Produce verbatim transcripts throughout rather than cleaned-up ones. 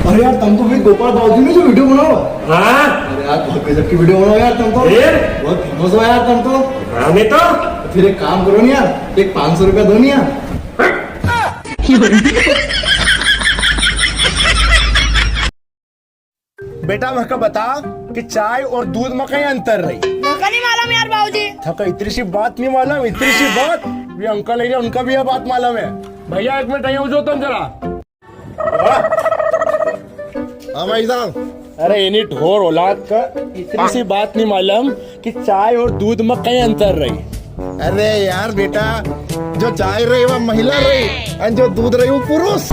अरे यार, तम तो भाई गोपाल बावजी में जो video बनाओ। हाँ। अरे यार, बहुत गजब की video बनाओ यार तम तो। फिर? बहुत famous हो यार तम तो। हाँ, मैं तो। फिर एक काम करो ना यार, एक पाँच सौ रुपया दो ना यार। बेटा, मका बता कि चाय और दूध में कई अंतर रही? मका नहीं मालूम यार बाबूजी। थका इतनी सी बात नहीं मालूम, इतनी सी बात। ये अंकल है, उनका भी ये बात मालूम है। भैया, एक मिनट, यहाँ जो तुम जरा। हाँ भाई साहब। अरे इनी ढोर औलाद का इतनी सी बात नहीं मालूम कि चाय और दूध में कई अंतर रही। अरे यार बेटा, जो चाय रही वो महिला रही और जो दूध रही वो पुरुष।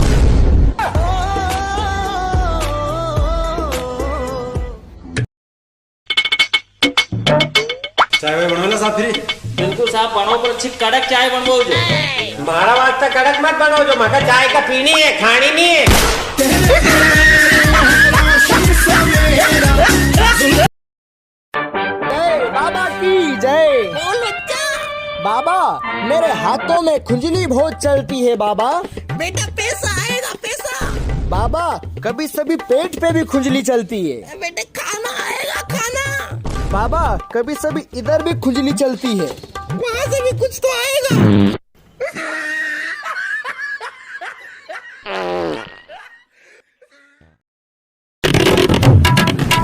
चाय वाय बनवेला साहब फिरी? बिल्कुल साहब, बनवो पर अच्छी कड़क चाय बनवो जो। म्हारा वास्ते कड़क मत बनवो जो, मका चाय का पीनी है, खानी नहीं है। जय बाबा की जय। बोल बच्चा। बाबा, मेरे हाथों में खुजली बहुत चलती है बाबा। बेटा, पैसा आएगा, पैसा। बाबा, कभी सभी पेट पे भी खुजली चलती है। बेटा, खाना आएगा, खाना। बाबा, कभी सभी इधर भी खुजली चलती है। वहाँ से भी कुछ तो आएगा।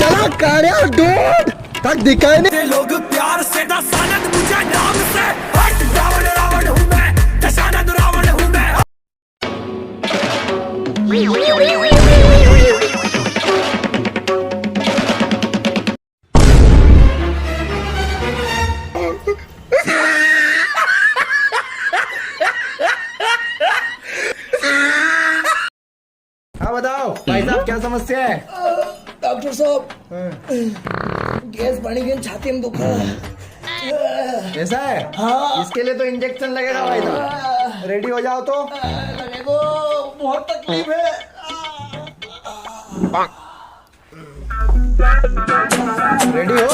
चला कारिया ढूंढ, तक दिखाई नहीं। लोग प्यार से दस सालत मुझे नाम से, हट रावण, रावण हूँ मैं, दशानन रावण हूँ मैं। हाँ, बताओ भाई साहब, क्या समस्या है? डॉक्टर साहब, हाँ। गैस बनी गई, छाती में दुखा है। ऐसा है? हाँ। इसके लिए तो इंजेक्शन लगेगा भाई साहब। हाँ। रेडी हो जाओ तो। लगेगो, बहुत तकलीफ है। रेडी हो?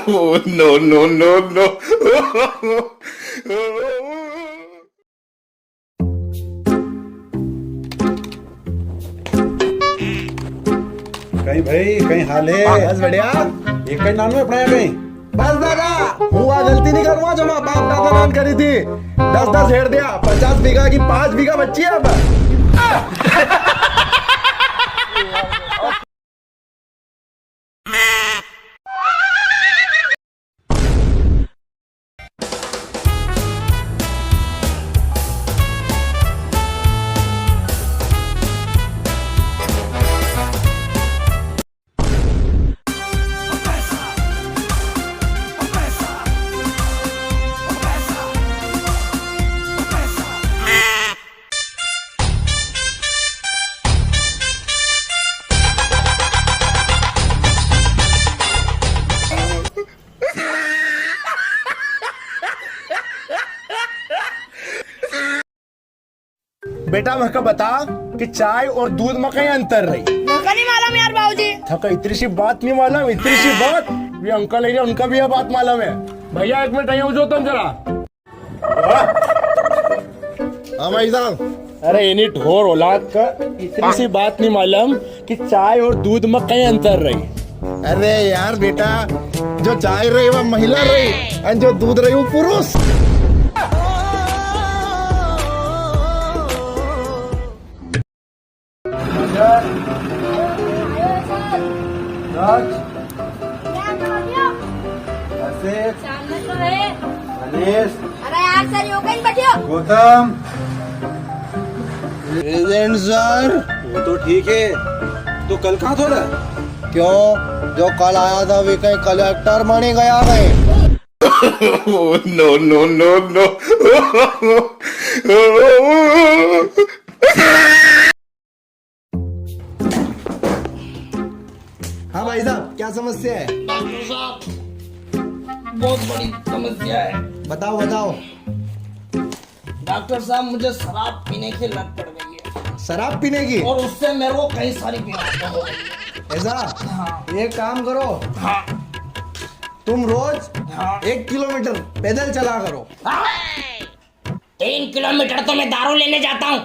Oh, no, no, no, no। कई भाई, कई हाल है? बस बढ़िया। ये कई नानू अपना कई? बस दादा, हूँ वा गलती नी करूँगा जो मारा बाप दादा नान करी थी। दस दस हेड़ दिया, पचास बीघा की पाँच बीघा बची है अब। बेटा, मका बता कि चाय और दूध में कई अंतर रही? मका नी मालूम यार बाबूजी। थका इतनी सी बात नी मालूम, इतनी सी बात। ये अंकल है, उनका भी ये बात मालूम है। भैया, एक मिनट, यहाँ जो तुम जरा। हाँ भाई साहब। अरे इनी ढोर औलाद का इतनी सी बात नी मालूम कि चाय और दूध में कई अंतर रही। अरे यार बेटा, जो चाय रही वो महिला रही और जो दूध रही वो पुरुष। अरे यार सर, यो कहीं बैठियो? गौतम। प्रेजेंट सर। वो तो ठीक है, तो कल कहाँ थो रे? क्यों, जो कल आया था वे कहीं कलेक्टर बनी गया कहीं? Oh, no, no, no, no। हाँ भाई साहब, क्या समस्या है? डॉक्टर साहब, बहुत बड़ी समस्या है। बताओ, बताओ। डॉक्टर साहब, मुझे शराब पीने की लत पड़ गई है। शराब पीने की? और उससे मेरे को कई सारी बीमारियां हो गई है। ऐसा? हाँ। एक काम करो। हाँ। तुम रोज हाँ। एक किलोमीटर पैदल चला करो। हाँ। तीन किलोमीटर तो मैं दारू लेने जाता हूँ।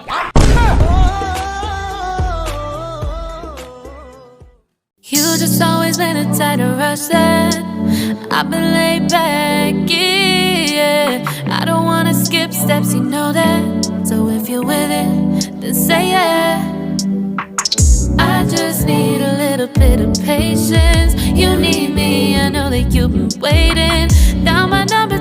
You just always been a tighter rush that I've been laid back, yeah. I don't wanna skip steps, you know that. So if you're with it, then say yeah. I just need a little bit of patience. You need me, I know that you've been waiting. Down my number